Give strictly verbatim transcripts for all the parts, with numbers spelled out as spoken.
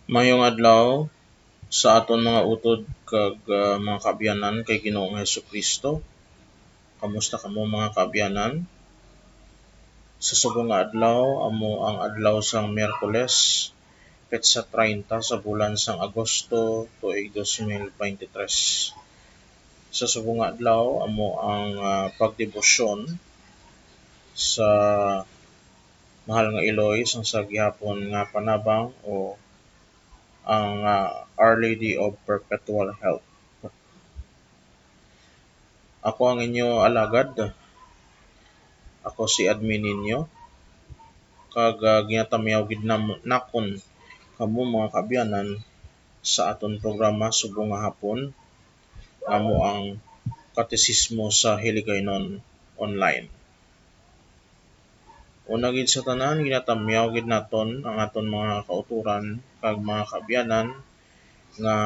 Mayong adlaw sa aton mga utod kag, ah, mga kaabyanan kay Ginoong Hesukristo. Kamusta kamo, mga kaabyanan? Sa subong nga adlaw, amo ang adlaw sang Miyerkules, petsa treinta sa bulan sang Agosto, tuig dos mil veintitrés. Sa subong nga adlaw, amo ang, ah, pagdebosyon sa mahal nga Eloy sang sa gihapon nga panabang, o ang, ah, Our Lady of Perpetual Help. Ako ang inyo alagad. Ako si admin ninyo. Kag, ah, ginatamyaw gid nam-, nakon kamo, mga kaabyanan, sa aton programa subong nga hapon, nga amo ang Katesismo sa Hiligaynon Online. Una gid sa tanan, ginatamyaw gid naton ang aton mga kautoran kag mga kaabyanan nga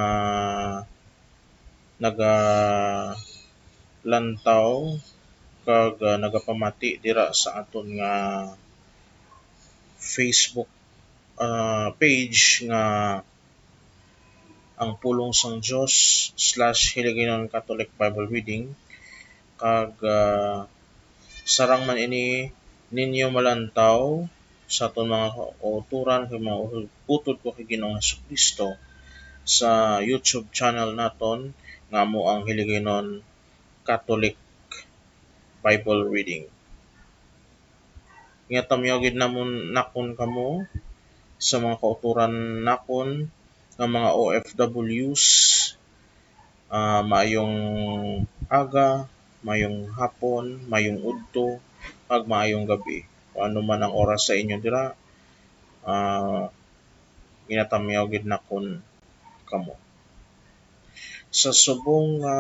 nagalantaw kag, ah, nagapamati dira sa aton nga Facebook, ah, page nga Ang Pulong sang Dios slash Hiligaynon Catholic Bible Reading, kag, ah, sarang man ini ninyo malantaw sa aton mga kauturan kag mga utod, utod ko kay Ginoong Jesu-Cristo sa YouTube channel naton nga amo ang Hiligaynon Catholic Bible Reading. Nga tamyaw gid namon, nakon kamo sa mga kauturan nakon nga mga O F Ws. Ah, maayong aga, maayong hapon, maayong udto, kag maayong gabi. Kung ano man ang oras sa inyo dira, ah, ginatamyaw gid nakon kamo. Sa subong nga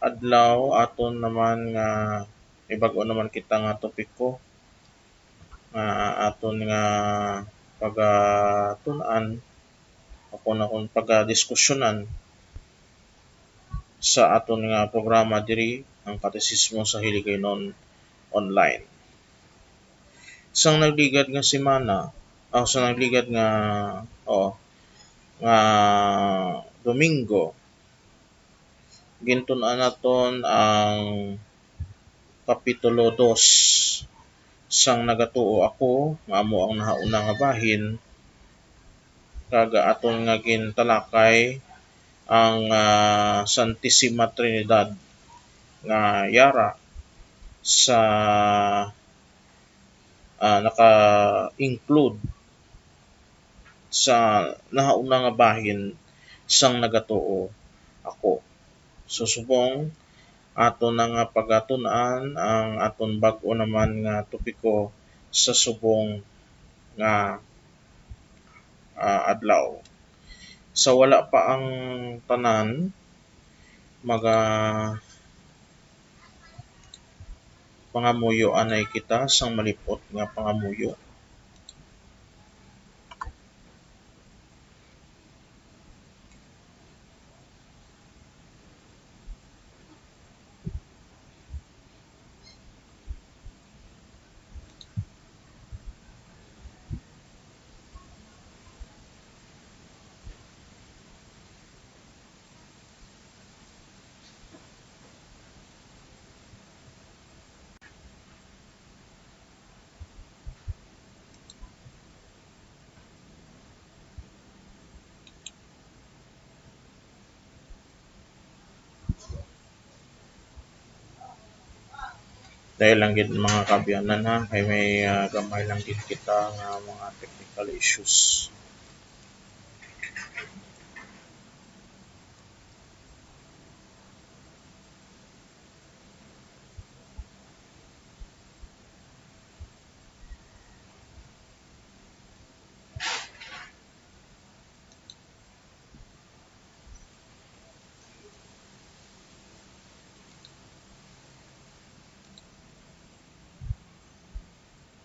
adlaw, aton naman nga, may bag-o naman kita nga topiko nga aton nga pagatun-an, o kung, kung pagadiskusyonan sa aton nga programa diri, ang Katesismo sa Hiligaynon Online. Sang nagligad nga semana, ah, sang nagligad nga, oo, nga Domingo, gintun-an naton ang Kapitulo dos sang Nagatuo Ako, nga amo ang nahauna nga bahin, kag aton nga gintalakay ang, ah, Santisima Trinidad nga yara sa, ah, naka-include sa nahauna nga bahin sang Nagatuo Ako. So, subong aton na nga pagatun-an ang aton bag-o naman nga topiko sa subong nga, ah, adlaw. Sa wala pa ang tanan, maga-, pangamuyo anay kita sang malip-ot nga pangamuyo. Dahil lang gid, mga kaabyanan, ha, kay may, ah, gamay lang gid kita nga mga technical issues.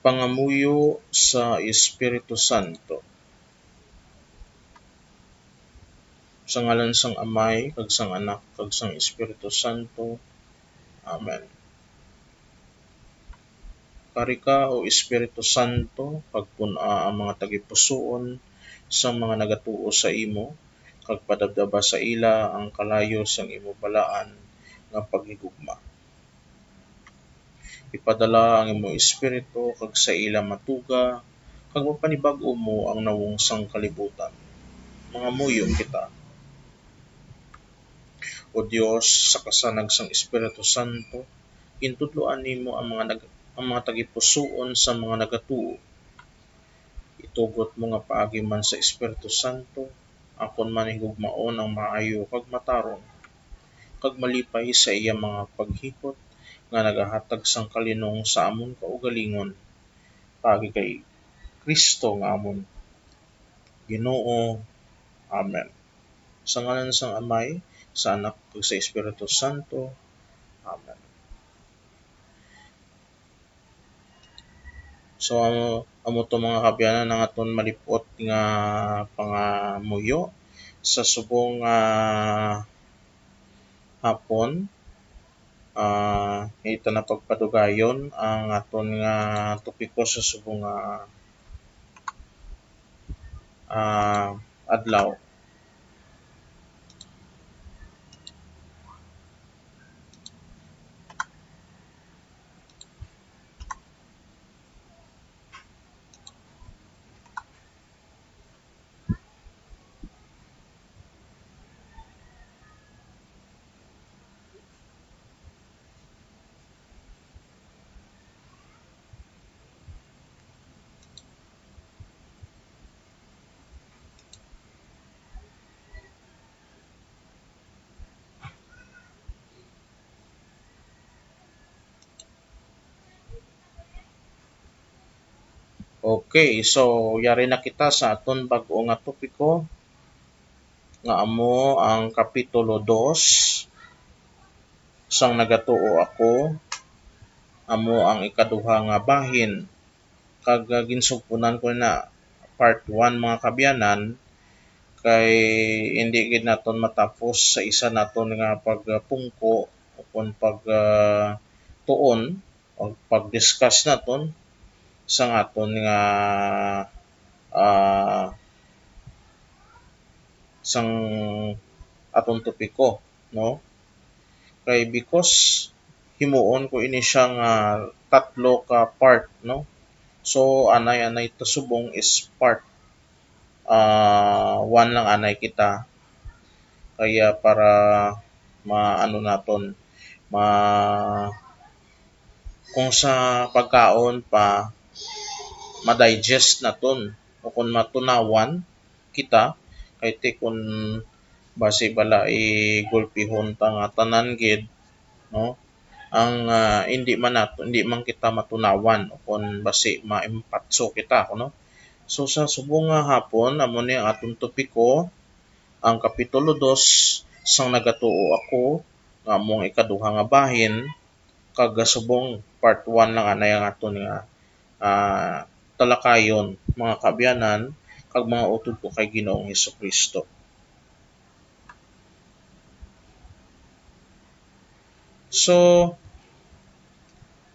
Pangamuyo sa Espiritu Santo. Sa ngalan sang Amay, kag sang Anak, kag sang Espiritu Santo. Amen. Kari ka, O Espiritu Santo, pagpun-a ang mga tagipusoon sang mga nagatuo sa imo, kag padabdaba sa ila ang kalayo sang imo balaan nga paghigugma. Ipadala ang imo Espiritu kag sa ila matuga, kag mapanibag-o mo ang nawong sang kalibutan. Mangamuyo kita. O Dios, sa kasanag sang Espiritu Santo, gintudloan nimo ang mga nag-, ang mga tagipusoon sa mga nagatuo. Itugot mo nga paagi man sa Espiritu Santo, akon man higugmaon ang maayo kag matarong, kag malipay sa iya mga paghikot nga nagahatag sang kalinong sa amon kaugalingon, paagi kay Cristo nga amon Ginoo. Amen. Sa ngalan sang Amay, sa Anak, kag sa Espiritu Santo. Amen. So, amo, amo to, mga kaabyanan, ang aton malip-ot nga pangamuyo sa subong nga hapon. Ah, ito na pagpadugayon ang aton nga topiko sa subong nga, ah, adlaw. Okay, so yari na kita sa aton bag-o nga topiko, nga amo ang Kapitulo dos, Sang Nagatuo Ako, amo ang ikaduha nga bahin. Kag, ah, ginsugpunan ko na part one, mga kaabyanan, kay hindi gid naton matapos sa isa naton nga pagpungko ukon pag, ah, tuon o pag-discuss naton sang aton nga, ah, sang aton topiko, no? Kay because himuon ko ini siya nga tatlo ka part, no? So, anay-anay ta subong is part, ah, one lang anay kita. Kaya para maano naton, ma-, kung sa pagkaon pa, ma-digest naton o kung matunawan kita, kay ti kung basi bala igulpihon ta nga tanan gid, no? Ang, ah, hindi man nato, hindi man kita matunawan o kung basi maimpatso kita, no? So, sa subong nga hapon, amo ni ang aton topiko, ang Kapitulo dos, Sang Nagatuo Ako, nga amo ang ikaduha nga bahin, kag subong part one lang anay ang aton nga, ah, talakayon, mga kaabyanan, kag mga utod ko kay Ginoong Jesu-Cristo. So,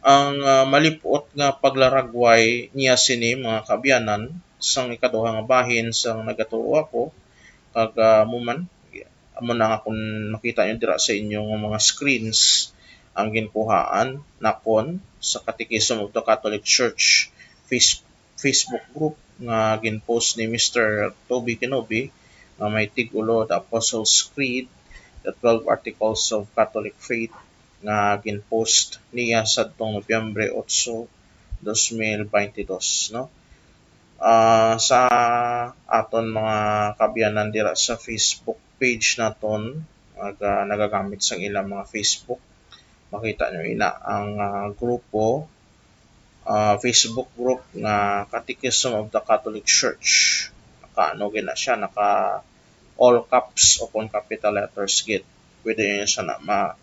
ang, ah, malip-ot nga paglaragway niya sini, mga kaabyanan, sang ikaduha nga bahin sang Nagatuo Ako, kag, ah, amo man, amo na nga kung makita nyo dira sa inyo nga mga screens, ang ginkuhaan nakon sa Catechism of the Catholic Church Face-, Facebook group nga gin-post ni Mister Toby Kenobi, nga may tig-ulo, The Apostles' Creed, The Twelve Articles of Catholic Faith, nga gin-post niya sadtong Nobyembre otso, dos mil baynte dos, no? Ah, sa aton mga kaabyanan dira sa Facebook page naton, nga nagagamit sang ilang mga Facebook, makita nyo ina ang, ah, grupo, ah, Facebook group nga Catechism of the Catholic Church. Naka, ano, gid na siya, naka all caps o kung capital letters gid. Pwede nyo sana ma-,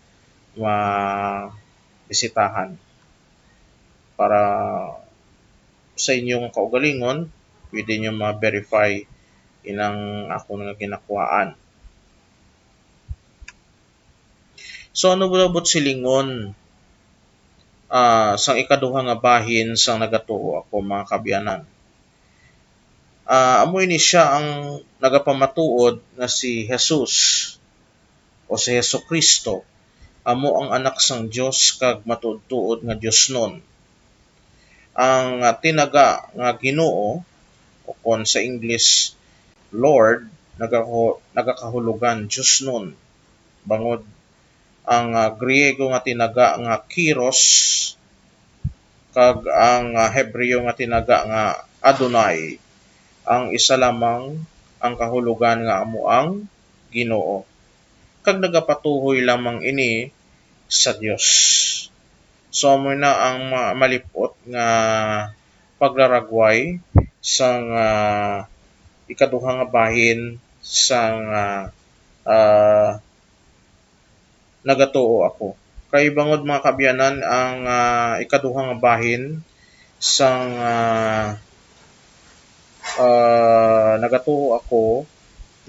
ma-, bisitahan para sa inyong kaugalingon, pwede nyo ma-verify inang akon nga ginakuhaan. So, ano ba buot silingon, ah, sang ikaduha nga bahin sang Nagatuo Ako, mga kaabyanan? Ah, amo ini sia ang nagapamatuod nga si Jesus o si Jesu-Cristo amo ang Anak sang Dios kag matuod-tuod nga diosnon. Ang, ah, tinaga nga Ginoo, o kon sa English, Lord, nagaho-, nagakahulugan diosnon, bangod ang, ah, Griego nga tinaga nga Kyrios kag ang, ah, Hebreo nga tinaga nga Adonai, ang isa lamang ang kahulugan nga amo ang Ginoo, kag nagapatuhoy lamang ini sa Dios. So, amo na ang ma-, malip-ot nga paglaragway sang, ah, ikaduha nga bahin sang, ah, ah, nagatuo ako. Kay bangod, mga kaabyanan, ang, ah, ikaduha nga bahin sang, ah, ah, nagatuo ako,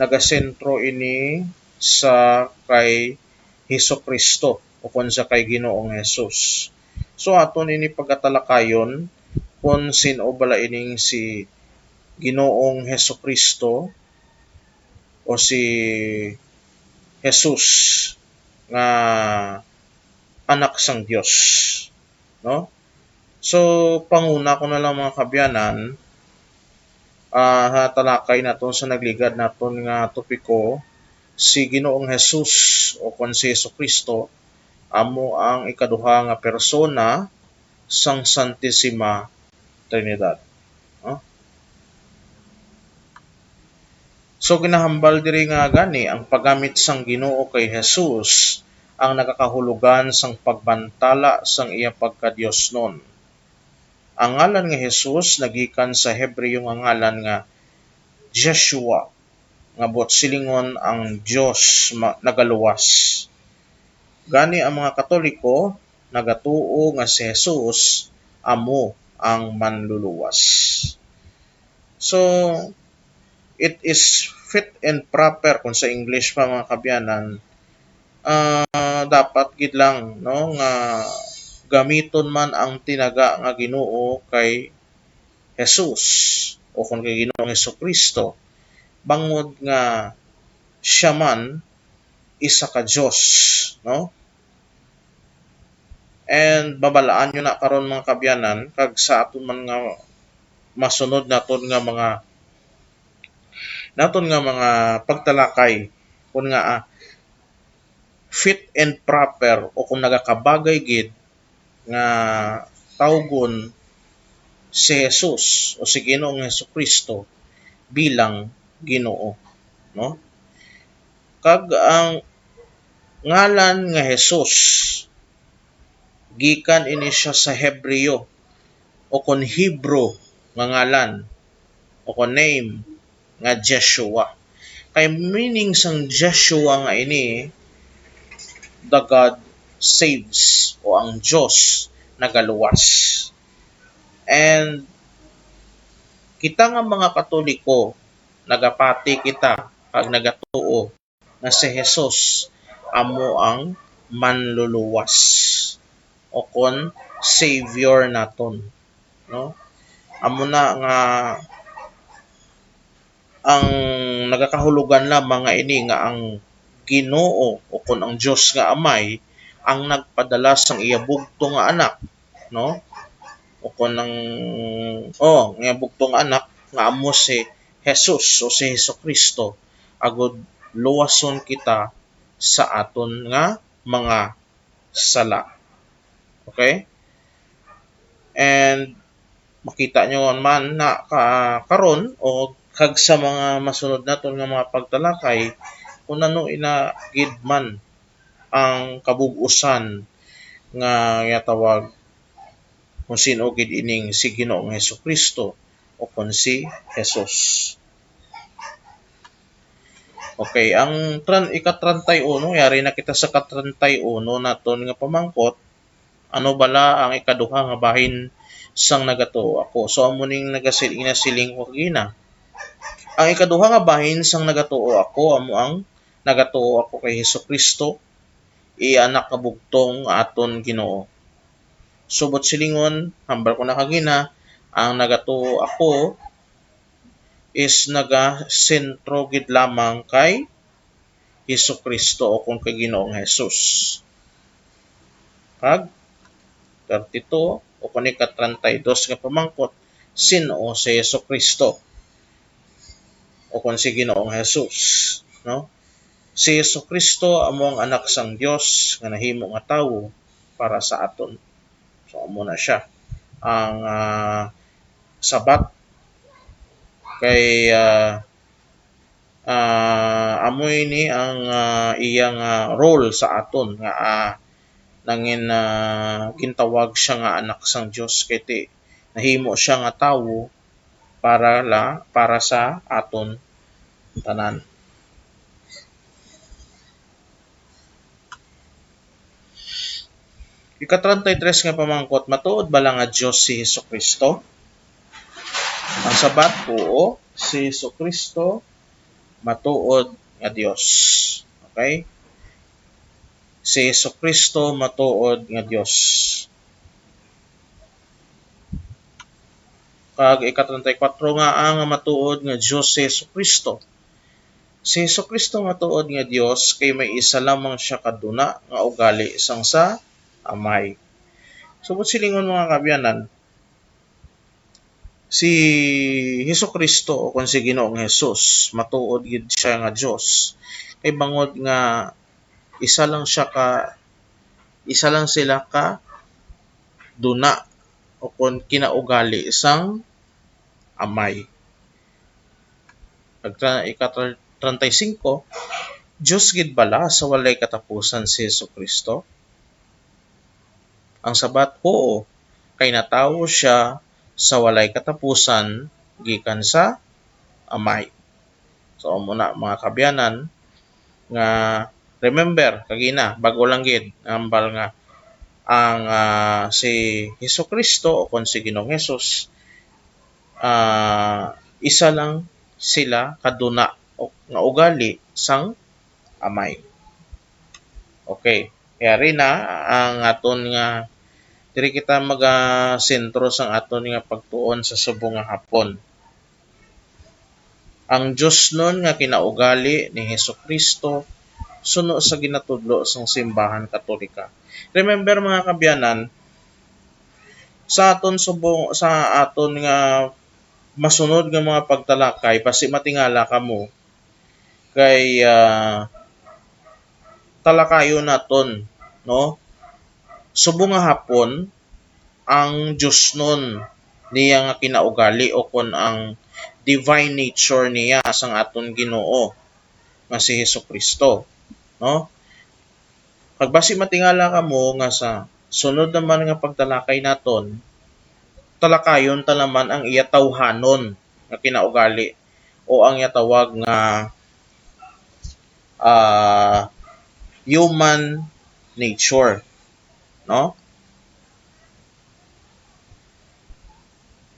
nagasentro ini sa kay Jesu-Cristo, ukon sa kay Ginoong Jesus. So, aton ini pagatalakayon kung sin-o bala ining si Ginoong Jesu-Cristo o si Jesus nga Anak sang Dios, no? So, panguna ko na lang, mga kaabyanan, ah, ha talakay naton sa nagligad naton nga topiko, si Ginoong Jesus o kon si Jesu-Cristo amo ang ikaduha nga persona sang Santisima Trinidad. No? So, ginahambal diri nga gani ang paggamit sang Ginoo kay Jesus ang nagakahulugan sang pagbantala sang iya pagkadiosnon. Ang ngalan nga Jesus nagikan sa Hebreo nga ngalan nga Jeshua, nga buot silingon ang Dios ma-, nagaluwas. Gani ang mga Katoliko nagatuo nga si Jesus amo ang Manluluwas. So, it is fit and proper, kung sa English pa, mga kaabyanan, ah, dapat gid lang, no, nga gamiton man ang tinaga nga Ginoo kay Jesus o kon kay Ginoong Jesu-Cristo, bangod nga siya man isa ka Dios, no? And mabalaan nyo na karon, mga kaabyanan, kag sa aton man nga masunod naton nga mga, naton nga mga pagtalakay, kun nga, ah, fit and proper o kung nagakabagay gid nga tawgon si Jesus o si Ginoong Jesu-Cristo bilang Ginoo, no? Kag ang ngalan nga Jesus, gikan ini siya sa Hebreo o kon Hebrew nga ngalan o kon name nga Jeshua. Kay meaning sang Jeshua nga ini, "The God saves," o ang Dios nagaluwas. And kita nga mga Katoliko, nagapati kita kag nagatuo nga si Jesus amo ang Manluluwas o kon Savior naton, no? Amo na nga ang nagakahulugan lamang nga ini nga ang Ginoo o kon ang Dios nga Amay ang nagpadala sang iya bugtong nga anak, no? O kon ang, oh, ang iya bugtong nga anak nga amo si Jesus o si Jesu-Cristo, agud luwason kita sa aton nga mga sala. Okay? And makita nyo man na ka-, karon o kag sa mga masunod naton nga mga pagtalakay kung ano ina gid man ang kabug-usan nga ginatawag kung sin-o gid ining si Ginoong Jesu-Cristo o kon si Jesus. Okay, ang tran-, ika-treinta y uno, yari na kita sa ka-treinta y uno naton nga pamangkot, ano bala ang ikaduha nga bahin sang nagatuo ako? So, amo ning nagasil-, ginasiling ko kagina. Ang ikaduha nga bahin sang nagatuo ako, amo ang nagatuo ako kay Jesu-Cristo, iya Anak nga bugtong nga aton Ginoo. Subot silingon, hambal ko na kagina, ang nagatuo ako, is nagasentro gid lamang kay Jesu-Cristo o kung kay Ginoong Jesus. Kag thirty-two o kung ika-treinta y dos nga pamangkot, sin-o si Jesu-Cristo o kung si Ginoong Jesus, no? Si Jesu-Cristo amo ang Anak sang Dios nga nahimo nga tawo para sa aton. So, amo na siya. Ang, ah, Sabat kay, ah, ah, amo ini ang, ah, iyang, ah, role sa aton nga, ah, nangin, ah, gintawag siya nga Anak sang Dios kay ti nahimo siya nga tawo para la, para sa aton tanan. Ika-treinta y tres nga pamangkot, matuod bala nga Dios si Jesu-Cristo? Ang sabat, oo, si Jesu-Cristo matuod nga Dios. Okay? Si Jesu-Cristo matuod nga Dios. Kag ika-treinta y kuwatro nga ang matuod nga Dios si Jesu-Cristo. Si Jesu-Cristo matuod nga Dios kay may isa lamang siya ka duna nga ugali sang sa Amay. Subot silingon, mga kaabyanan, si Jesu-Cristo o kon si Ginoong Jesus, matuod gid siya nga Dios. Kay bangod nga isa lang siya ka, isa lang sila ka duna o kon kinaugali sang Amay. Nagtra-, ika-, treinta y cinco, Dios gid bala sa walay katapusan si Jesu-Cristo? Ang sabat, oo, kay natawo siya sa walay katapusan gikan sa Amay. So, amo na, mga kaabyanan, nga remember, kagina, bag-o lang gid, hambal nga ang, ah, si Jesu-Cristo o kon si Ginoong Jesus, ah, isa lang sila ka duna o nga ugali sang Amay. Okay. Yari na ang aton nga, diri kita magasentro sang aton nga pagtuon sa subong nga hapon. Ang diosnon nga kinaugali ni Jesu-Cristo suno sa ginatudlo sang simbahan Katolika. Remember, mga kaabyanan, sa aton subong, sa aton nga masunod nga mga pagtalakay, basi matingala kamo kay, ah, talakayon naton, no? Subong nga hapon, ang diosnon niya nga kinaugali o kon ang divine nature niya sang aton Ginoo nga si Jesu-Cristo, no? Kag basi matingala kamo nga sa sunod naman nga pagtalakay naton, talakayon ta naman ang iya tawhanon nga kinaugali o ang iya tawag nga, ah, human nature, no?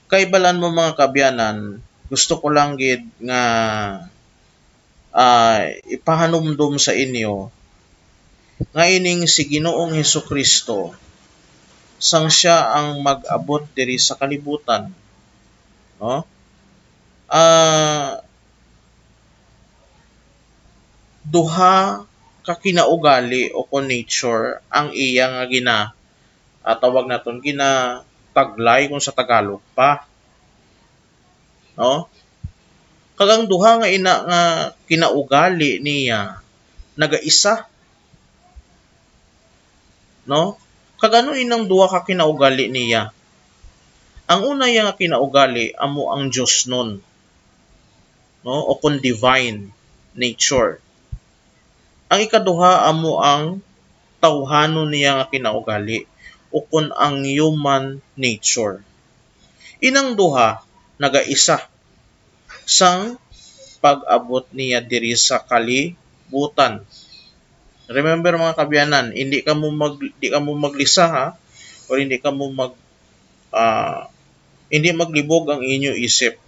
Kay balan mo, mga kaabyanan, gusto ko lang gid nga, ah, ipahanumdom sa inyo nga ining si Ginoong Jesu-Cristo, sang siya ang mag-abot diri sa kalibutan, no? Ah, duha ka kinaugali o kon nature ang iya nga gina-, ah, tawag naton, ginataglay kung sa Tagalog pa. No? Kag ang duha nga ina nga kinaugali niya nagaisa. No? Kag ano inang duha ka kinaugali niya? Ang una iya nga kinaugali amo ang diosnon, no? O kon divine nature. Ang ikaduha amo ang tawhanon niya nga kinaugali, o kon ang human nature. Inang duha nagaisa sang pag-abot niya diri sa kalibutan. Remember, mga kaabyanan, hindi kamo mag-, di kamo maglisa, ha, or hindi kamo mag-, ah, hindi maglibog ang inyo isip.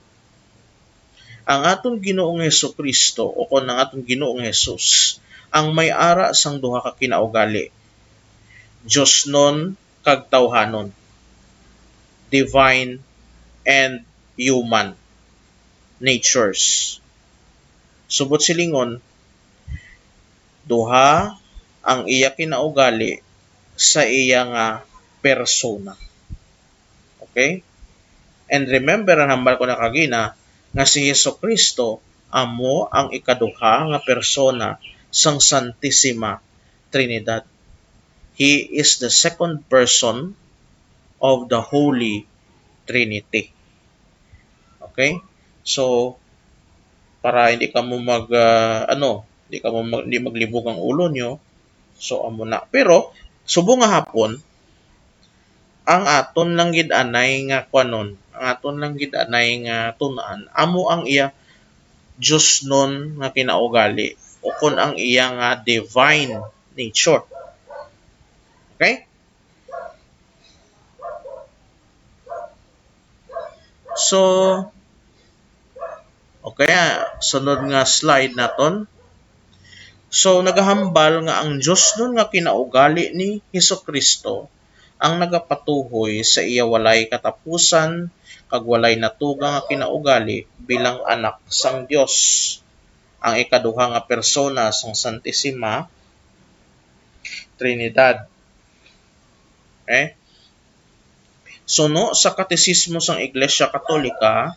Ang aton Ginoong Jesu-Cristo, o kon ang aton Ginoong Jesus, ang may ara sang duha ka kinaugali, diosnon kag tawhanon, divine and human. natures. Subot silingon, duha ang iya kinaugali sa iya nga persona. Okay? And remember, ang hambal ko na kagina, nga si Jesu-Cristo amo ang ikaduha nga persona sang Santisima Trinidad. He is the second person of the Holy Trinity. Okay? So, para hindi kamo mag, ah, ano, hindi kamo mag, hindi maglibog ang ulo nyo. So, amo na. Pero, subong nga hapon, ang aton lang gid anay nga kuanon, ang aton lang gid anay nga tun-an, amo ang iya diosnon nga kinaugali, o kon ang iya nga divine nature. Okay? So, okay, ah, sunod nga slide naton. So, nagahambal nga ang diosnon nga kinaugali ni Jesu-Cristo ang nagapatuhoy sa iya walay katapusan kag walay natuga nga kinaugali bilang Anak sang Dios, ang ikaduha nga persona sang Santisima Trinidad. Okay? Suno sa Katesismo sang Iglesia Katolika,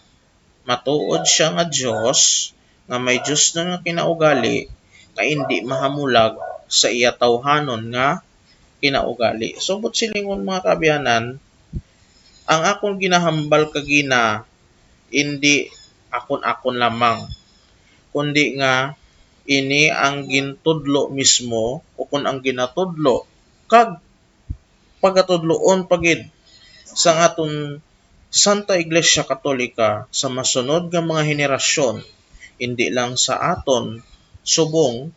matuod sia nga Dios nga may diosnon nga kinaugali nga indi mahamulag sa iya tawhanon nga kinaugali. Subot silingon, mga kaabyanan, ang akon ginahambal kagina indi akon-akon lamang, kundi nga ini ang gintudlo mismo, o kon ang ginatudlo kag pagatudloon pa gid sang aton Santa Iglesia Katolika sa masunod nga mga henerasyon, indi lang sa aton subong,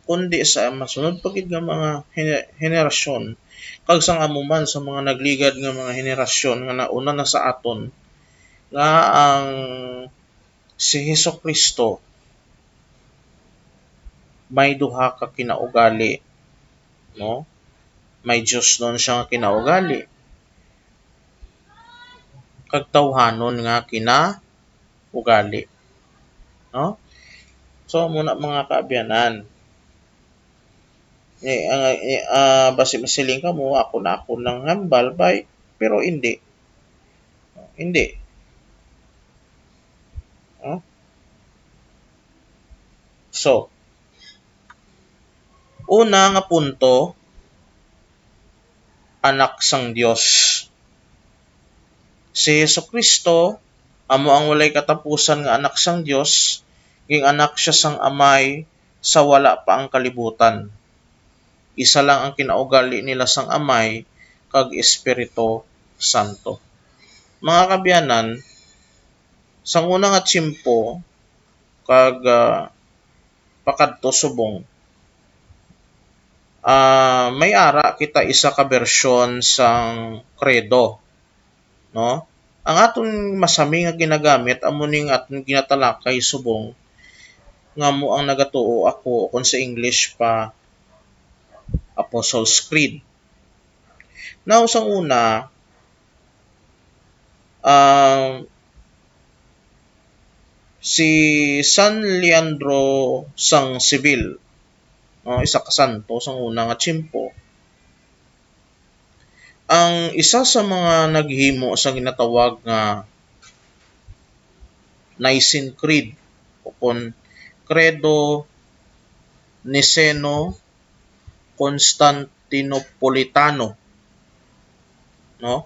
kundi sa masunod pa gid nga mga hene-, henerasyon, kag sang amo man sa mga nagligad nga mga henerasyon nga nauna na sa aton, nga ang si Jesu-Cristo may duha ka kinaugali, no? May diosnon sia nga kinaugali, kag tawhanon nga kinaugali, no? So, amo na, mga kaabyanan. Eh, ang, eh, ah, basi masiling kamo, ako na, ako nang hambal, bay, pero hindi. Hindi. No? So, una nga punto, Anak sang Dios. Si Jesu-Cristo amo ang walay katapusan nga Anak sang Dios, ging-anak sia sang Amay sa wala pa ang kalibutan. Isa lang ang kinaugali nila sang Amay kag Espiritu Santo. Mga kaabyanan, sang una nga tiyempo kag, ah, pakadto subong, ah, may ara kita isa ka bersyon sang Credo, no? Ang aton masami nga ginagamit amo ning aton ginatalakay subong nga amo ang nagatuo ako, o kon sa English pa, Apostles' Creed. Now, sang una, um, si San Leandro sang Seville, no, isa ka santo sang una nga tiyempo, ang isa sa mga naghimo sa ginatawag nga Nicene Creed, o kon Credo Niceno-Constantinopolitano, no?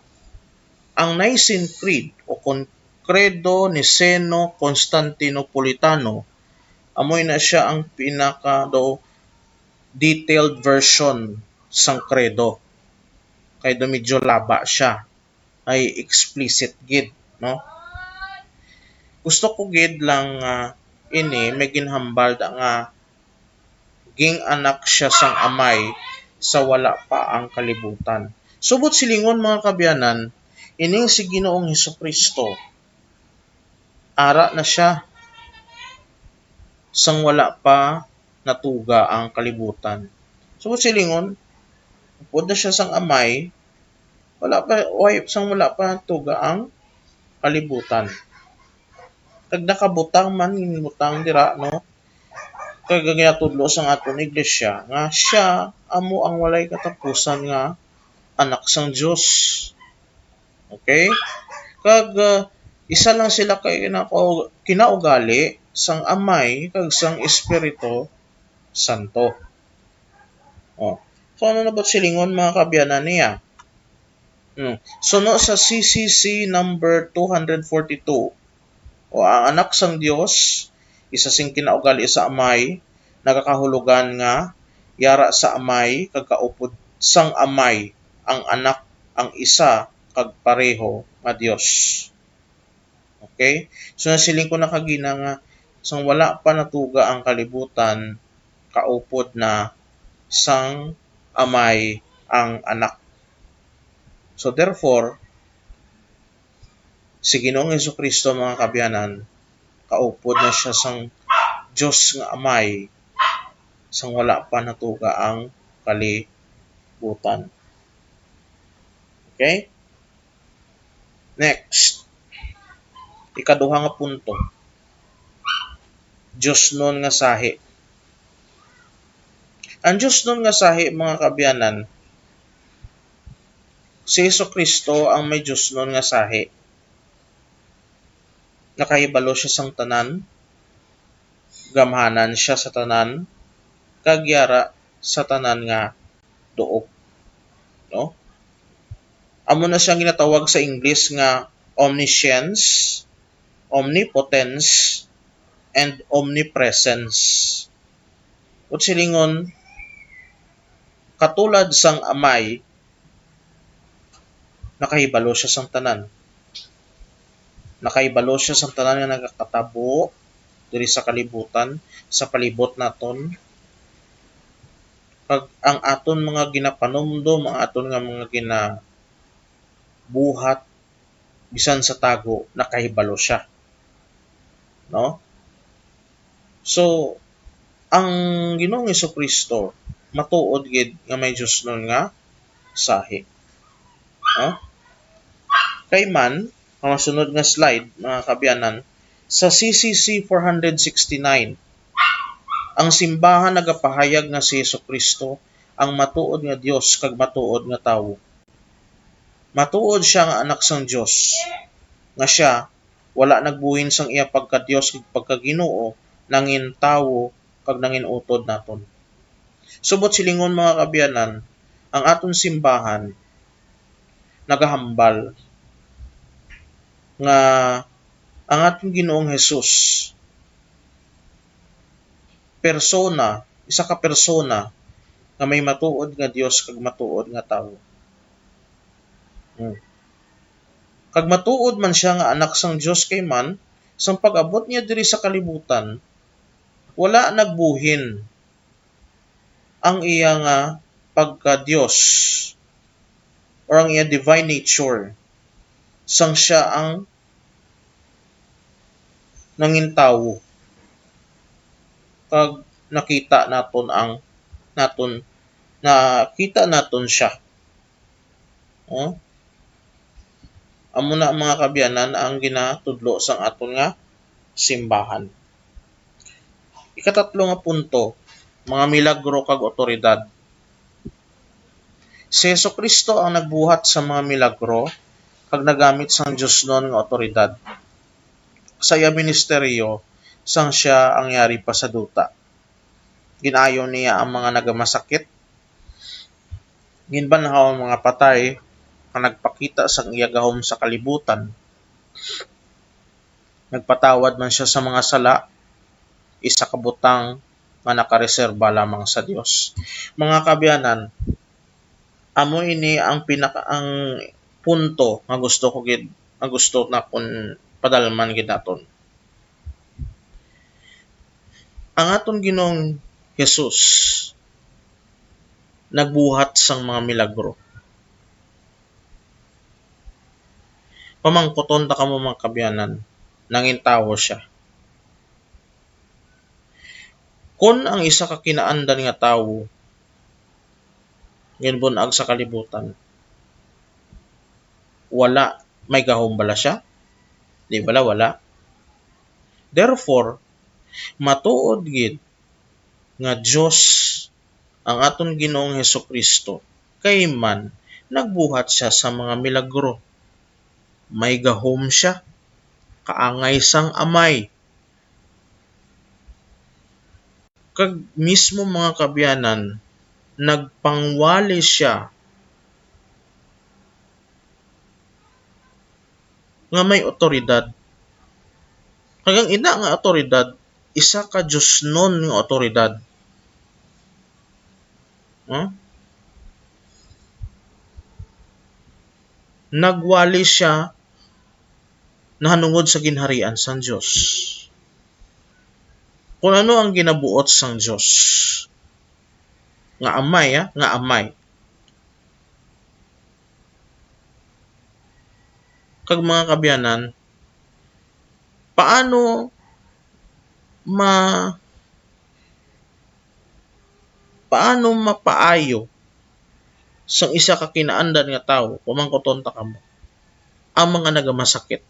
Ang Nicene Creed, o kon Credo Niceno-Constantinopolitano, amoy na sia ang pinaka daw detailed version sang Credo. Kay daw medyo laba sia, ay explicit gid, no? Gusto ko gid lang nga ini may ginhambal da nga ging-anak sia sang Amay sa wala pa ang kalibutan. Subot silingon, mga kaabyanan, ining si Ginoong Jesu-Cristo, ara na sia sang wala pa natuga ang kalibutan. Subot silingon, upod na sia sang Amay, wala pa, way, sang wala pa natuga ang kalibutan. Kag nakabutang man, ginbutang dira, no? Kag ang ginatudlo sang aton iglesia nga siya amo ang walay katapusan nga anak sang Dios. Okay? Kag, ah, isa lang sila ka kinakau-, kinaugali sang Amay kag sang Espiritu Santo. Oh. So, ano na ba silingon, mga kaabyanan, niya? Hmm. Suno sa C C C number two hundred forty-two, o ang Anak sang Dios, isa sing kinaugali sa Amay, nagakahulugan nga yara sa Amay kag kaupod sang Amay ang Anak, ang isa kag pareho nga Dios. Okay? So, nasiling ko na kagina nga sang wala pa natuga ang kalibutan, kaupod na sang Amay ang Anak. So, therefore, si Ginoong Jesu-Cristo, mga kaabyanan, kaupod na siya sang Dios nga Amay, sang wala pa natuga ang kalibutan. Okay? Next. Ikaduha nga punto. Diosnon nga sahi. Ang diosnon nga sahi, mga kaabyanan, si Jesu-Cristo ang may diosnon nga sahi. Nakahibalo siya sang tanan, gamhanan siya sa tanan, kag yara sa tanan nga duog. No? Amo na siyang ginatawag sa English nga omniscience, omnipotence, and omnipresence. Ug silingon, katulad sang Amay, nakahibalo siya sang tanan. Nakahibalo siya sang tanan nga nagakatabo diri sa kalibutan, sa palibot naton. Kag ang aton mga ginapanumdom, ang aton nga mga ginabuhat, bisan sa tago, nakahibalo siya. No? So, ang Ginoong Jesu-Cristo matuod gid nga may diosnon nga sahi. No? Kay man, ang masunod nga slide, mga kaabyanan, sa C C C four hundred sixty-nine, ang simbahan nagapahayag nga si Jesu-Cristo ang matuod nga Dios kag matuod nga tawo. Matuod sia nga Anak sang Dios, nga sia wala nagbuhin sang iya pagka-Dios kag pagka-Ginoo, nangin tawo kag nangin utod naton. Subot silingon, mga kaabyanan, ang aton simbahan nagahambal nga ang aton Ginoong Jesus persona, isa ka persona nga may matuod nga Dios kag matuod nga tawo. Hmm. Kag matuod man sia nga Anak sang Dios, kay man, sang pag-abot niya diri sa kalibutan, wala nagbuhin ang iya nga pagka-Dios or ang iya divine nature, sang sia ang nangin tawo. Kag nakita naton ang, naton, nakita naton sia. Oh? Amo na, mga kaabyanan, ang ginatudlo sang aton nga simbahan. Ikatatlo nga punto, mga milagro kag awtoridad. Si Jesu-Cristo ang nagbuhat sa mga milagro kag nagamit sang diosnon nga awtoridad sa iya ministeryo sang sia ang yari pa sa duta. Gin-ayo niya ang mga nagamasakit, ginbanhaw ang mga patay, kag nagpakita sang iya gahom sa kalibutan. Nagpatawad man sia sa mga sala, isa ka butang nga nakareserba lamang sa Dios. Mga kaabyanan, amo ini ang pinaka, ang punto nga gusto ko gid, nga gusto nakon padalman gid naton. Ang aton Ginoong Jesus nagbuhat sang mga milagro. Pamangkuton ta kamo, mga kaabyanan, nangin tawo sia. Kon ang isa ka kinaandan nga tawo ginbun-ag sa kalibutan, wala, may gahom bala sia? Di bala wala? Therefore, matuod gid nga Dios ang aton Ginoong Jesu-Cristo, kay man nagbuhat sia sa mga milagro. May gahom sia, kaangay sang Amay. Kag mismo, mga kaabyanan, nagpangwali sia nga may awtoridad. Kag ang ina nga awtoridad, isa ka diosnon nga awtoridad. Huh? Nagwali sia nahanungod sa ginharian sang Dios. Kung ano ang ginabuot sang Dios, nga Amay, ah, nga Amay. Kag, mga kaabyanan, paano ma-, paano mapaayo sang isa ka kinaandan nga tawo, pamangkuton ta kamo, ang mga nagamasakit?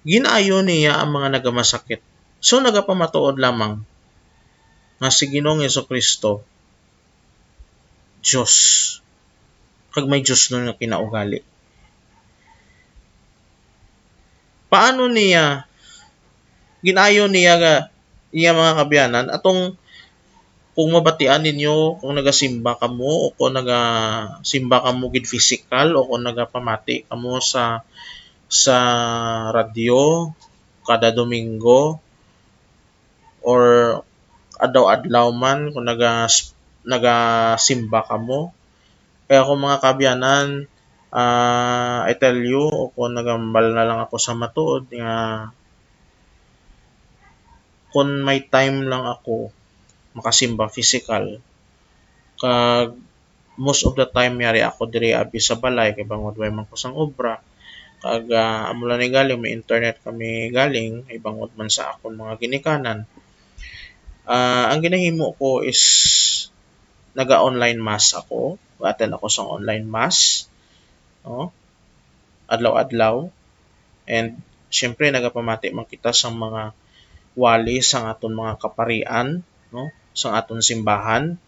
Gin-ayo niya ang mga nagamasakit. So, nagapamatuod lamang nga si Ginoong Jesu-Cristo Dios, kag may diosnon nga kinaugali. Paano niya, gin-ayo niya nga, iya, mga kaabyanan, atong, kung mabatian ninyo, kung nagasimba kamo, o kung nagasimba kamo gid physical, o kung nagapamati kamo sa, sa radyo kada Domingo, or adlaw-adlaw man kung naga-, nagasimba kamo. Kaya kung, mga kaabyanan, ah, I tell you, o kung nagahambal na lang ako sa matuod nga kung may time lang ako makasimba physical, kag most of the time yari ako diri abi sa balay kay bangod way man ko sang obra. Kag, ah, amo lang ni galing, may internet kami galing, kay bangod man sa akon mga ginikanan. Ah, ang ginahimo ko is naga-online mass ako. Attend ako sa online mass, no? Adlaw-adlaw. And syempre, nagapamati man kita sa mga wali sa aton mga kaparian, no? Sa aton simbahan.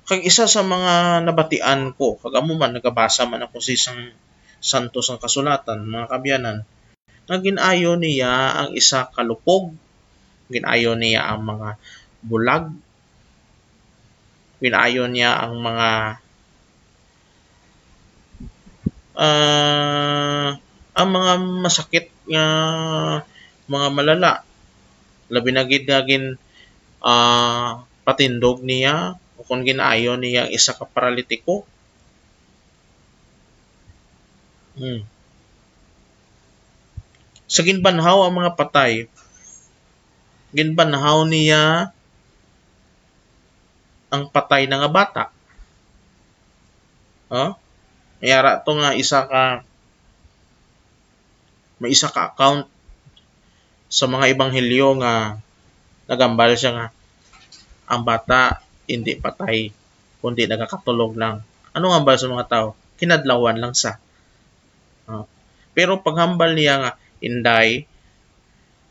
Kag isa sa mga nabatian ko, kag amo man, nagabasa man ako sa isang santo sang kasulatan, mga kaabyanan, nga gin-ayo niya ang isa ka lupog, gin-ayo niya ang mga bulag, gin-ayo niya ang mga, ah, ang mga masakit nga mga malala, labi na gid nga gin-, ah, patindog niya, o kon gin-ayo niya ang isa ka paralitiko. Hmm. Sa ginbanhaw ang mga patay, ginbanhaw niya ang patay na nga bata. Oh? May ara to nga isa ka, may isa ka account sa mga ebanghelyo nga nagambal siya nga ang bata hindi patay, kundi nagakatulog lang. Ano ang ambal sa mga tao? Kinadlawan lang sa. Oh. Pero paghambal niya nga, "Inday,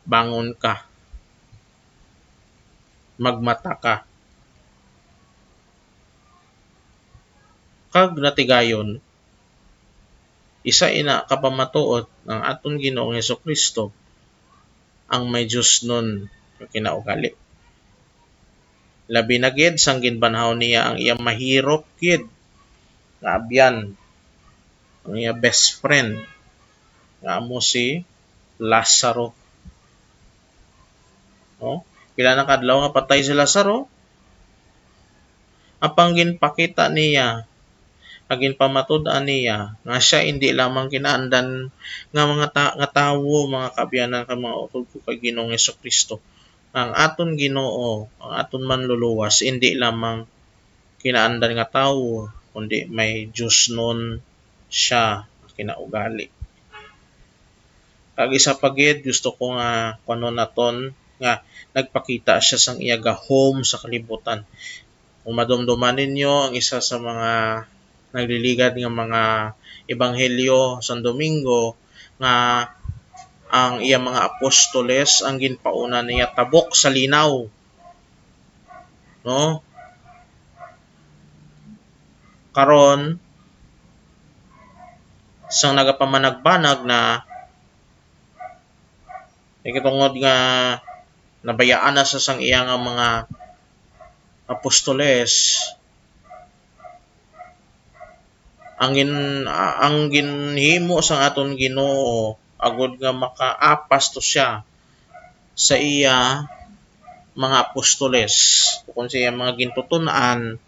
bangon ka. Magmata ka." Kag natigayon, isa ina ka pamatuod ang aton Ginoong Jesu-Cristo, ang may diosnon nga kinaugali. Labi na gid sang ginbanhaw niya ang iya mahirop gid nga abyan, ang iya best friend, nga amo si Lazaro. Oh, pila na ka adlaw nga patay si Lazaro? Apang ginpakita niya, nga ginpamatud-an niya, nga siya indi lamang kinaandan nga mga ta-, nga tawo, mga kaabyanan, kag mga utod ko kay Ginoong Jesu-Cristo, nga ang aton Ginoo, ang aton Manluluwas, indi lamang kinaandan nga tawo, kundi may diosnon siya nga kinaugali. Kag isa pa gid, gusto ko nga kuno naton nga nagpakita siya sang iya gahom sa kalibutan. Kung madumduman ninyo ang isa sa mga nagliligad nga mga ebanghelyo sang Domingo, nga ang iya mga apostoles ang ginpauna niya tabok sa linaw, no? Karon, sang nagapamanagbanag na, ikatungod nga nabayaan na sa sang iya nga mga apostoles, ang gin-, ang ginhimo sang aton Ginoo agod nga makaapas to siya sa iya mga apostoles, o kung sa iya mga gintuton-an,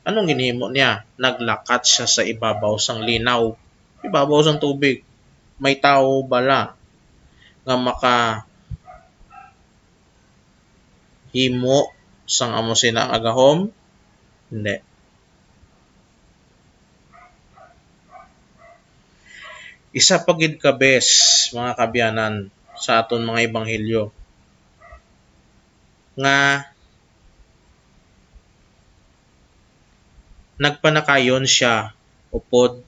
anong ginhimo niya? Naglakat siya sa ibabaw sang linaw, ibabaw sang tubig. May tawo bala nga makahimo sang amo sina nga agahom? Hindi. Isa pa gid ka bes, mga kaabyanan, sa aton mga ebanghelyo, nga nagpanakayon siya upod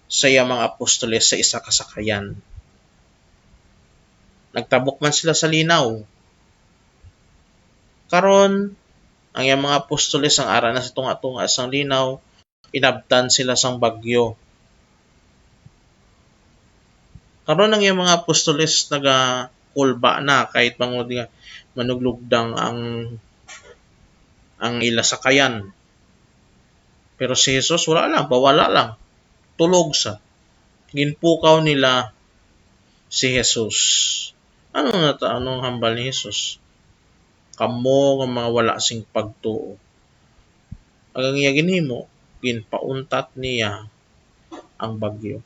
sa iya mga apostoles sa isa ka sakayan. Nagtabok man sila sa linaw. Karon, ang iyang mga apostoles ang ara na sa tunga-tunga sang linaw, inabtan sila sang bagyo. Karon, ang iyang mga apostoles nagakulba na, kahit bangod nga manuglugdang ang, ang ila sakayan. Pero si Jesus, wala lang, pawala lang. Tulog sa. Ginpukaw nila si Jesus. Ano na ta-, anong hambal ni Jesus? Kamo nga mga wala sing pagtuo. Ang iya ginhimo, ginpauntat niya ang bagyo.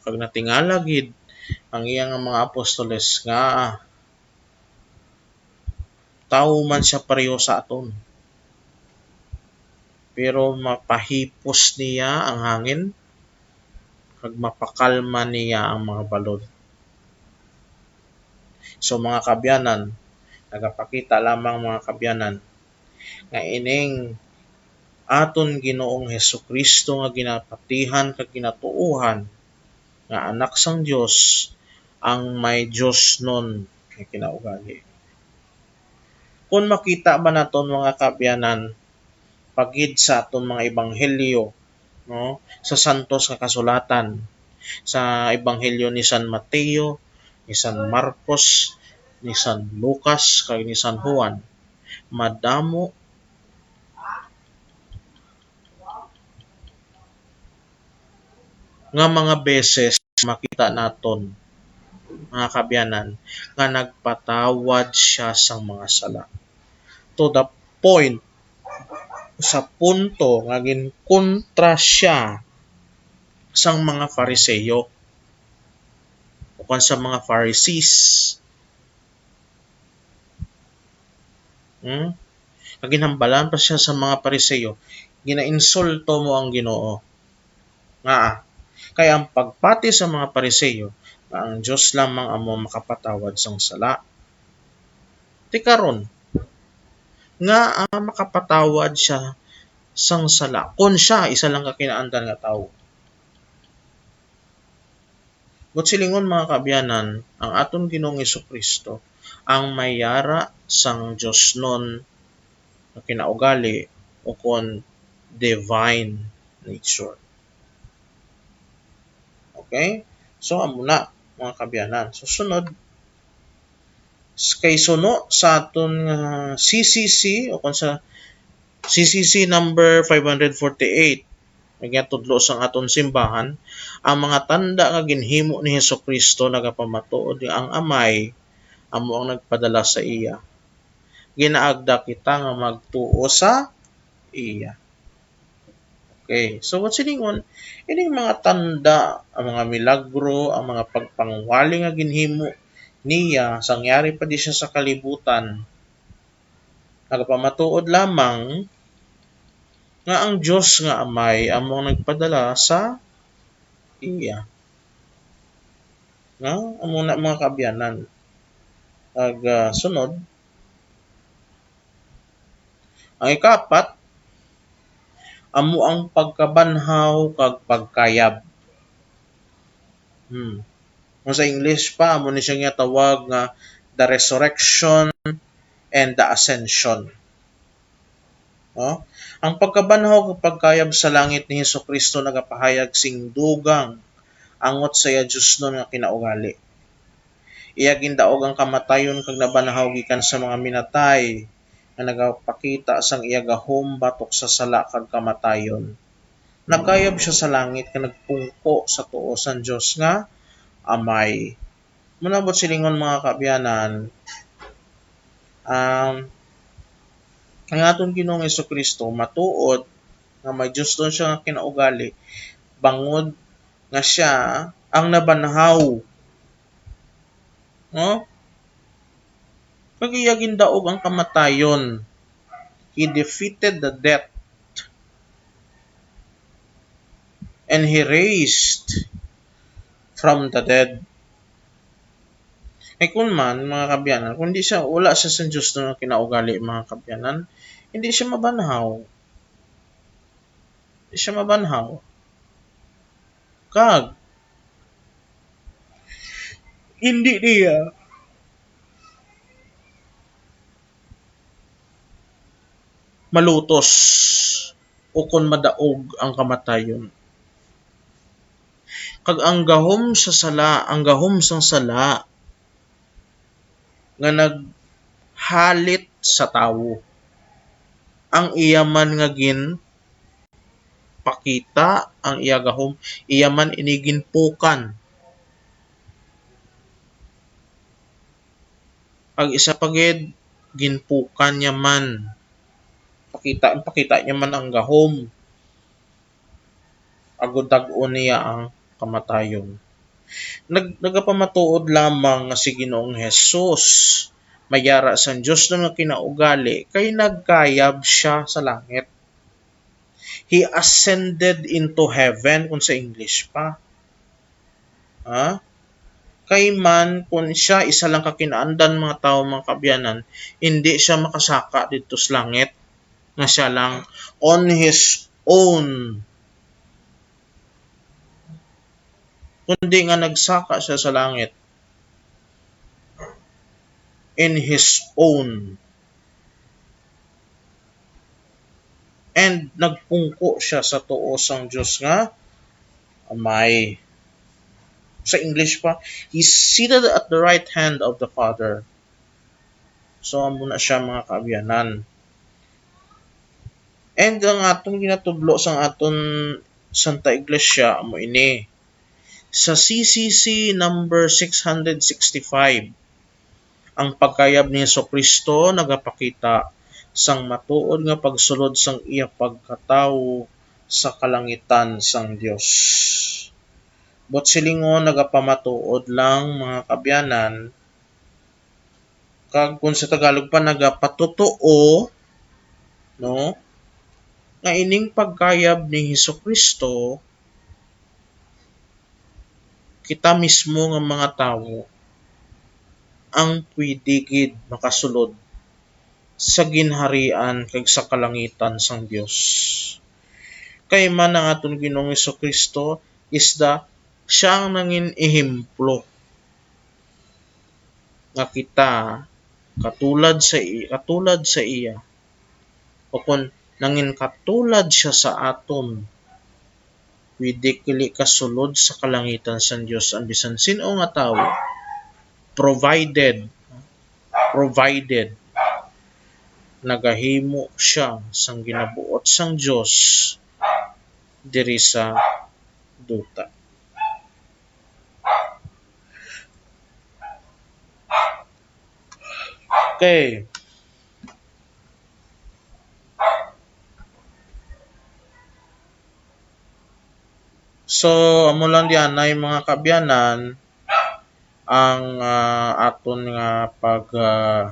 Kag natingala gid ang iya nga mga apostoles nga tawo man siya pareho sa aton. Pero mapahipos niya ang hangin kag mapakalma niya ang mga balod. So, mga kaabyanan, nagapakita lamang, mga kaabyanan, nga ining aton Ginoong Jesu-Cristo nga ginapatihan kag ginatuohan nga Anak sang Dios ang may diosnon nga kinaugali. Kon makita man naton, mga kaabyanan, pagid sa aton mga ebanghelyo, no, sa santos nga kasulatan, sa ebanghelyo ni San Mateo, ni San Marcos, ni San Lucas, kag ni San Juan, madamo nga mga beses makita naton, mga kaabyanan, nga nagpatawad siya sang mga sala. To the point, sa punto nga ginkontra siya sang mga Fariseo, o kon sa mga Pharisees. Hmm? Kag ginhambalan pa siya sa mga Fariseo, "Ginainsulto mo ang Ginoo." Ngaa? Kay ang pagpati sa mga Fariseo nga ang Dios lamang amo makapatawad sang sala. Ti karon, ngaa makapatawad siya sang sala kon siya isa lang ka kinaandan nga tawo? Buot silingon, mga kaabyanan, ang aton Ginoong Jesu-Cristo ang may yara sang diosnon nga kinaugali, o kon divine nature. Okay? So, amo na, mga kaabyanan. So, sunod, s-, kay suno sa aton nga C C C, o kon sa C C C number five hundred forty-eight, nga tudlo sang aton simbahan, ang mga tanda nga ginhimo ni Jesu-Cristo nagapamatuod nga ang Amay amo ang nagpadala sa iya. Ginaagda kita nga magtuo sa iya. Okay, so buot silingon, ining mga tanda, ang mga milagro, ang mga pagpangwali nga ginhimo niya sang yari pa di siya sa kalibutan, nagapamatuod lamang nga ang Dios nga Amay amo ang nagpadala sa iya. Nga, amo na, mga kaabyanan. Ag, ah, sunod, Ang ikapat, amo ang pagkabanhaw kag pagkayab. Hmm. Kung sa English pa, amo ni siya nga tawag nga the resurrection and the ascension. No? Ang pagkabanhaw kag pagkayab sa langit ni Jesu-Cristo nagapahayag sing dugang angot sa iya diosnon nga kinaugali. Iya gindaog ang kamatayon kag nabanhaw gikan sa mga minatay, nga nagapakita sang iya gahom batok sa sala kag kamatayon. Nagkayab sia sa langit kag nagpungko sa tuo sang Dios nga Amay. Manabot silingon, mga kaabyanan, um, ang aton Ginoong Jesu-Cristo matuod nga may diosnon siya nga kinaugali, bangod nga siya ang nabanhaw. No? Kag iya gindaog ang kamatayon. He defeated the death. And he raised from the dead. Kay kun man, mga kaabyanan, kung di siya, wala siya sa Dios nga kinaugali, mga kaabyanan, hindi siya mabanhaw. Hindi siya mabanhaw. Kag, hindi niya malutos ukon madaog ang kamatayon. Kag ang gahom sa sala, ang gahom sang sala nga naghalit sa tawo, ang iya man nga ginpakita, ang iya gahom, iya man ini ginpukan. Ang isa pa gid, ginpukan niya man. Pakita, pakita niya man ang gahom. Agud dag-on niya ang kamatayon. Nag-, nagapamatuod lamang nga si Ginoong Jesus, may yara sang Dios nga kinaugali, kay nagkayab siya sa langit. He ascended into heaven, kung sa English pa. Ha? Kay man, kung siya isa lang ka kinaandan, mga tawo, mga kaabyanan, hindi siya makasaka didto sa langit nga siya lang on his own. Kundi nga nagsaka siya sa langit in his own. And nagpungko siya sa tuo sang Dios nga Amay. Sa English pa, "He's seated at the right hand of the Father." So, amo na siya, mga kaabyanan. And ang aton ginatudlo sang aton Santa Iglesia, amo ini. Sa C C C number six hundred sixty-five, ang pagkayab ni Jesu-Cristo nagapakita sang matuod nga pagsulod sang iya pagkatawo sa kalangitan sang Dios. Buot silingon, nagapamatuod lang, mga kaabyanan, kag kung sa Tagalog pa, nagapatutuo, no, nga ining pagkayab ni Jesu-Cristo, kita mismo nga mga tawo ang pwede gid makasulod sa ginharian kag sa kalangitan sang Dios. Kay man ang aton Ginoong Jesu-Cristo is the, siya ang nangin ehemplo nga kita katulad sa i-, katulad sa iya, o kon nangin katulad siya sa aton, pwede kili kasulod sa kalangitan sang Dios ang bisan sin-o nga tawo, provided, provided nagahimo siya sang ginabuot sang Dios diri sa duta. Okay. So, amo lang dianay, mga kaabyanan, ang, ah, aton nga pag, ah,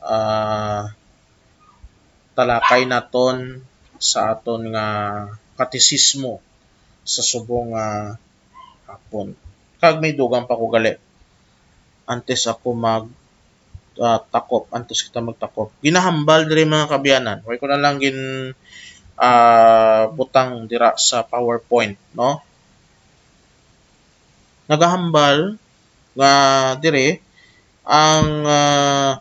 ah, talakay naton sa aton nga katesismo sa subong nga hapon. Kag may dugang pa ko gali. Antes ako mag ah, takop, antes kita magtakop. Ginahambal diri, mga kaabyanan. Way ko na lang gin, ah, butang dira sa PowerPoint, no? Nagahambal nga diri ang, ah,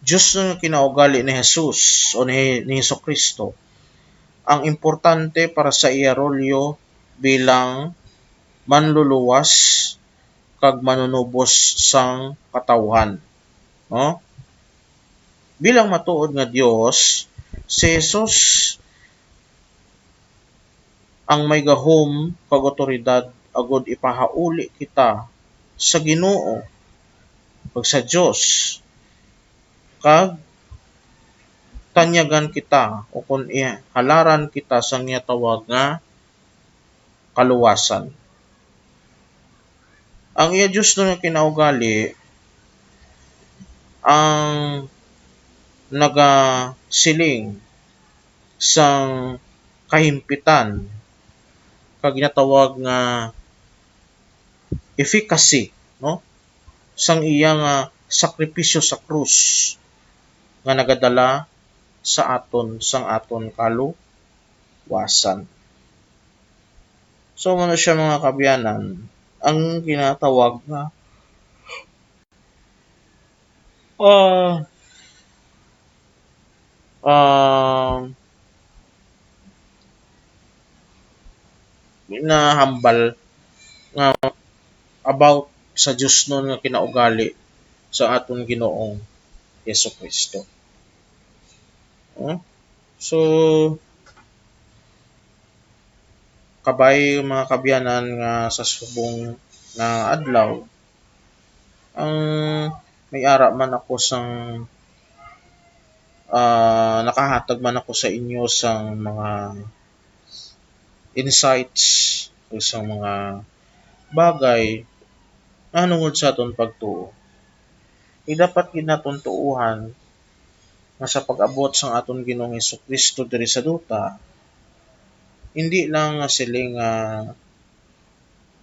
Dios nga kinaugali ni Jesus o ni, ni Jesu-Cristo. Ang importante para sa iya rolyo bilang manluluwas kag manunubos sang katawhan, no? Bilang matuod nga Dios, si Jesus ang may gahom kag awtoridad agud ipahauli kita sa Ginoo kag sa Dios, kag tanyagan kita, o kon ihalaran kita sang iya tawag nga kaluwasan. Ang iya Dios nga kinaugali ang nagasiling sang kahimpitan kag ginatawag nga efficacy, no, sang iya nga sakripisyo sa krus nga nagadala sa aton, sang aton kaluwasan. So, ano siya, mga kaabyanan, ang ginatawag nga, ah, ah, ginahambal nga about sa diosnon nga kinaugali sa aton Ginoong Jesu-Cristo. Hmm? So, kabay, mga kaabyanan, nga sa subong nga adlaw, ang may ara man ako sang, ah, nakahatag man ako sa inyo sang mga insights o sang mga bagay nahanungod sa aton pagtuo. Indi dapat gid naton tuohan nga sa pag-abot sang aton Ginoong Jesu-Cristo diri sa duta, indi lang nga siling nga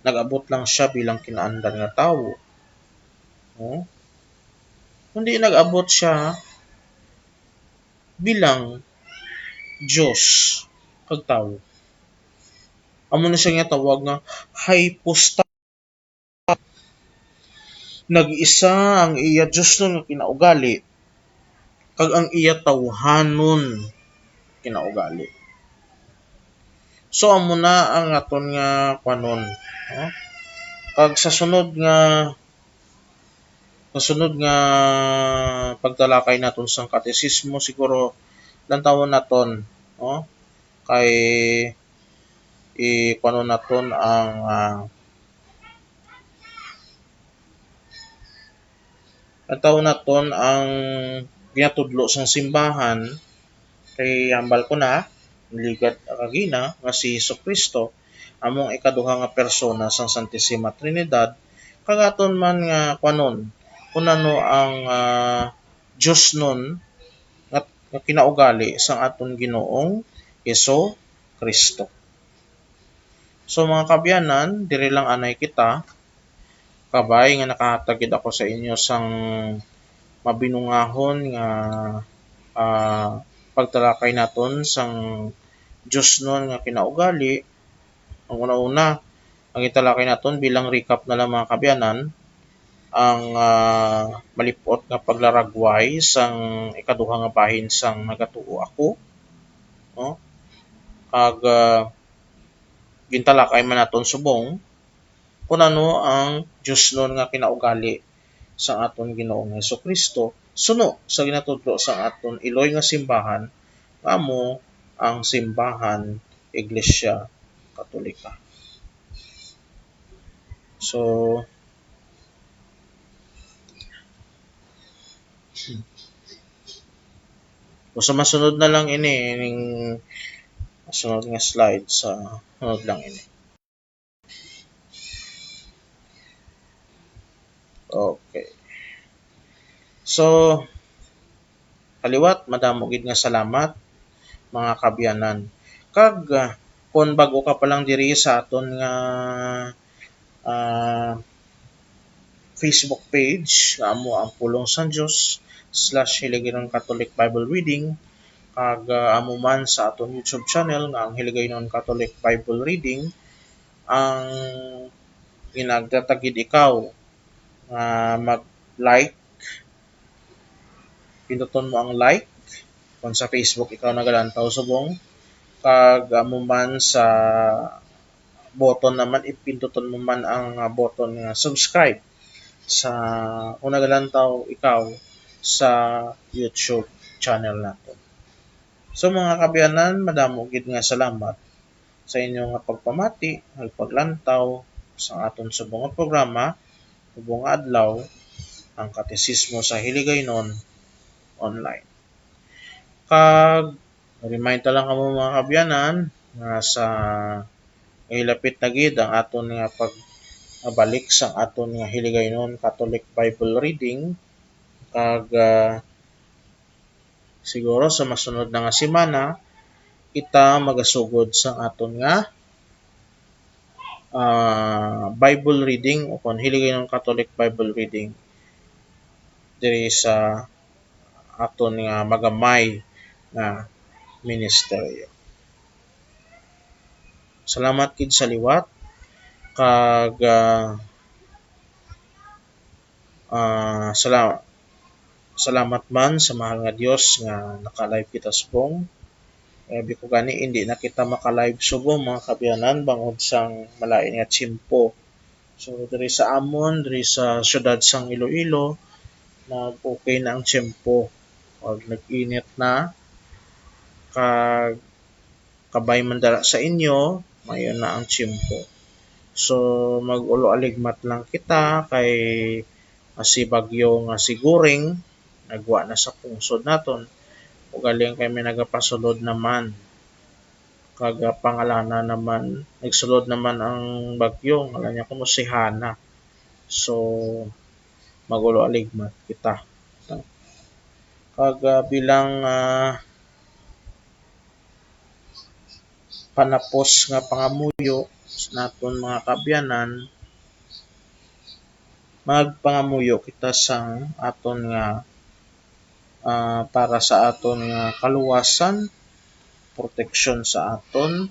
nag-abot lang siya bilang kinaandan nga tawo, no? Kundi nag-abot siya bilang Dios kag tawo. Amo na siya nga tawag nga hypostasis. Nag-isa ang iya diosnon nga kinaugali kag ang iya tawhanon kinaugali. So, amo na ang aton nga kuanon, no? Kag sa sunod nga, sa sunod nga pagtalakay naton sang katesismo, siguro lantawon naton, no? Kay i-, kuanon naton ang, ah, lantawon naton ang ginatudlo sang simbahan, kay hambal ko na, ligad kagina, nga si Jesu-Cristo amo ang ikaduha nga persona sang Santisima Trinidad, kag aton man nga kuanon, kun ano ang, ah, diosnon nga, nga kinaugali sang aton Ginoong Jesu-Cristo. So, mga kaabyanan, diri lang anay kita. Kabay nga nakahatag gid ako sa inyo sang mabinungahon nga, ah, pagtalakay naton sang diosnon nga kinaugali. Ang una-una, ang italakay naton bilang recap na lang, mga kaabyanan, ang, ah, malip-ot nga paglaragway sang ikaduha nga bahin sang Nagatuo Ako, no? Kag, ah, gintalakay man naton subong kun ano ang diosnon nga kinaugali sang aton Ginoong Jesu-Cristo suno sa ginatudlo sang aton iloy nga simbahan, nga amo ang simbahan, Iglesia Katolika. So, so, masunod na lang ini, ining sunod nga slide, sa sunod lang ini. Okay. So, kaliwat, madamo gid nga salamat, mga kaabyanan. Kag, ah, kung bag-o ka pa lang diri sa aton nga, ah, Facebook page, nga amo ang Pulong sang Dios, slash Hiligaynon Catholic Bible Reading, kag, ah, amo man sa aton YouTube channel nga ang Hiligaynon Catholic Bible Reading. Ang ginagtatagid ikaw nga mag-like, pinduton mo ang like. Kung sa Facebook ikaw nagalantaw subong, kag amo man sa button naman, ipinduton mo man ang, ah, button nga subscribe sa kung nagalantaw ikaw sa YouTube channel naton. So, mga kaabyanan, madamo gid nga salamat sa inyo nga pagpamati, nga paglantaw sa aton subong nga programa, subong nga adlaw, ang Katesismo sa Hiligaynon Online. Kag remind ta lang kamo, mga kaabyanan, nga sa hilapit na gid ang aton nga pagbalik sa aton nga Hiligaynon Catholic Bible Reading, kag, ah, siguro sa masunod na nga semana, kita magasugod sa aton nga, ah, Bible reading, o kon Hiligaynon Catholic Bible reading diri sa aton nga magamay nga ministeryo. Salamat gid sa liwat, kag, ah, ah, sala-, salamat man sa mahal nga Dios nga naka-live kita subong. Abi ko gani, hindi na kita maka-live subong, mga kaabyanan, bangod sang malain nga tiyempo. So, diri sa amon, diri sa siyudad sang Iloilo, nag-okay na ang tiyempo. Pag nag-init na, kag kabay man dala sa inyo, maayo na ang tiyempo. So, mag-ulo aligmat lang kita kay, ah, si bagyo nga si Goring, nagwa na sa pungsod naton. Ugaling kay may nagapasulod naman. Kag, ah, pangalana naman, nagsulod naman ang bagyo, ngalan niya kuno si Hana. So, mag-ulo aligmat kita. Kag, ah, bilang, ah, panapos nga pangamuyo sa naton, mga kaabyanan, magpangamuyo kita sang aton nga, ah, para sa aton nga kaluwasan, proteksyon sa aton.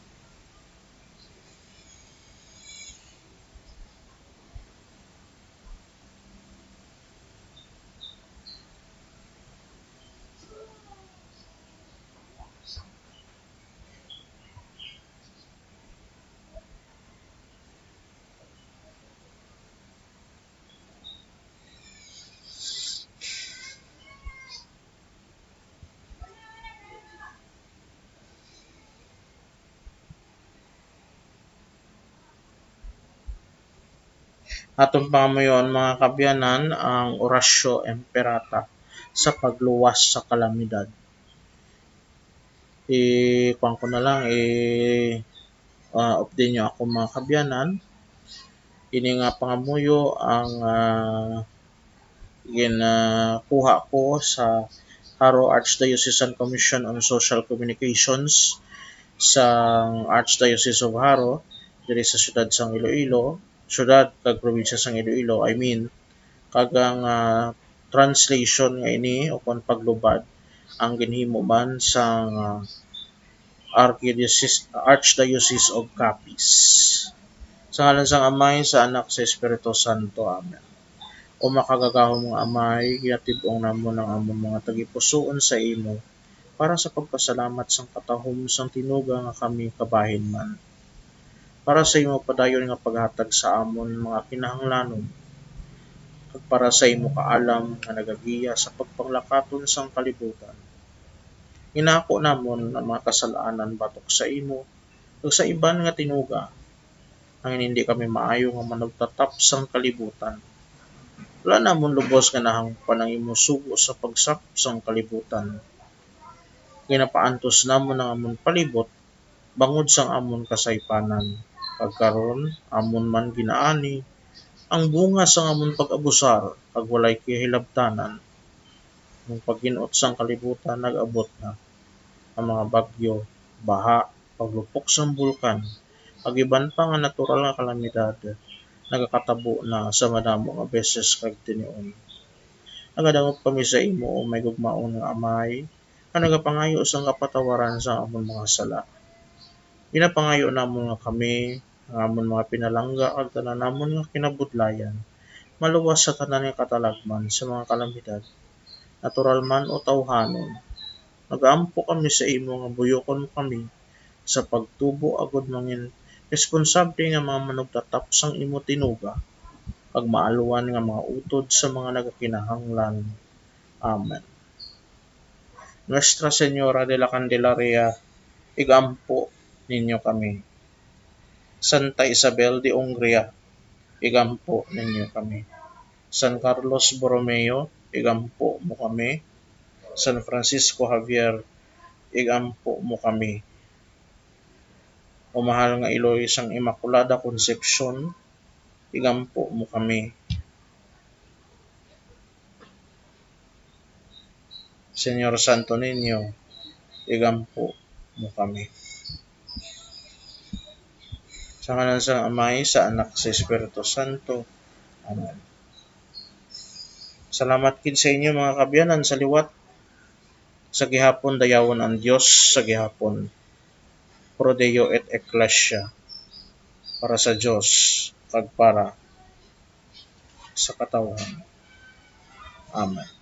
Atong pangamuyoon, mga kaabyanan, ang Oratio Imperata sa pagluwas sa kalamidad. I-, kuwan ko na lang, i-, ah, update nyo ako, mga kaabyanan. Ini nga pangamuyo ang, ah, gin-, ah, kuha ko sa Jaro Archdiocesan Commission on Social Communications sa Archdiocese of Jaro, diri sa siyudad sang Iloilo, siyudad kag probinsya sang Iloilo, I mean, kag ang, ah, translation nga ini o kon paglubad ang ginhimo man sang, ah, Archdiocese, Archdiocese of Capiz. Sa ngalan sang Amay, sa Anak, sa Espiritu Santo. Amen. O makagagahom nga Amay, ginatib-ong namon ang amon mga tagipusoon sa imo para sa pagpasalamat sang katahom sang tinuga nga kami kabahin man. Para sa imo padayon nga paghatag sa amon mga kinahanglanon, kag para sa imo kaalam nga nagagiya sa pagpanglakaton sang kalibutan. Ginako namon ang mga kasal-anan batok sa imo, kag sa iban nga tinuga, ang hindi kami maayo nga manugtatap sang kalibutan. Wala namon lubos nga nahangpan ang imo sugo sa pagsakop sang kalibutan. Ginapaantos namon ang amon palibot bangod sang amon kasaypanan, kag karon amon man ginaani ang bunga sang amon pag-abusar kag walay kahilabtanan. Ang pagin-ot sang kalibutan nag-abot na, ang mga bagyo, baha, paglupok sang bulkan, kag iban pa nga natural nga kalamidad nagakatabo na sa madamo nga beses kag tinion. Nagadangop kami sa imo, O may gugmaon nga Amay, nga nagapangayo sang kapatawaran sa amon mga sala. Ginapangayo namon nga kami, ang amon mga pinalangga, kag tanan namon nga kinabudlayan, maluwas sa tanan nga katalagman sa mga kalamidad, natural man o tawhanon. Nagaampo kami sa imo nga buyokon mo kami sa pagtubo, agod mangin responsable nga mga manugtatap sang imo tinuga, kag maalwan nga mga utod sa mga nagakinahanglan. Amen. Nuestra Señora de la Candelaria, igampo ninyo kami. Santa Isabel de Hungria, igampo ninyo kami. San Carlos Borromeo, igampo mo kami. San Francisco Javier, igampo mo kami. O mahal nga Iloy sang Immaculada Concepcion, igampo mo kami. Señor Santo Niño, igampo mo kami. Sa ngalan sang Amay, sa Anak, sa Espiritu Santo. Amen. Salamat gid sa inyo, mga kaabyanan, sa liwat. Sa gihapon, dayawon ang Dios sa gihapon. Pro Deo et Ecclesia, para sa Dios kag para sa katawhan. Amen.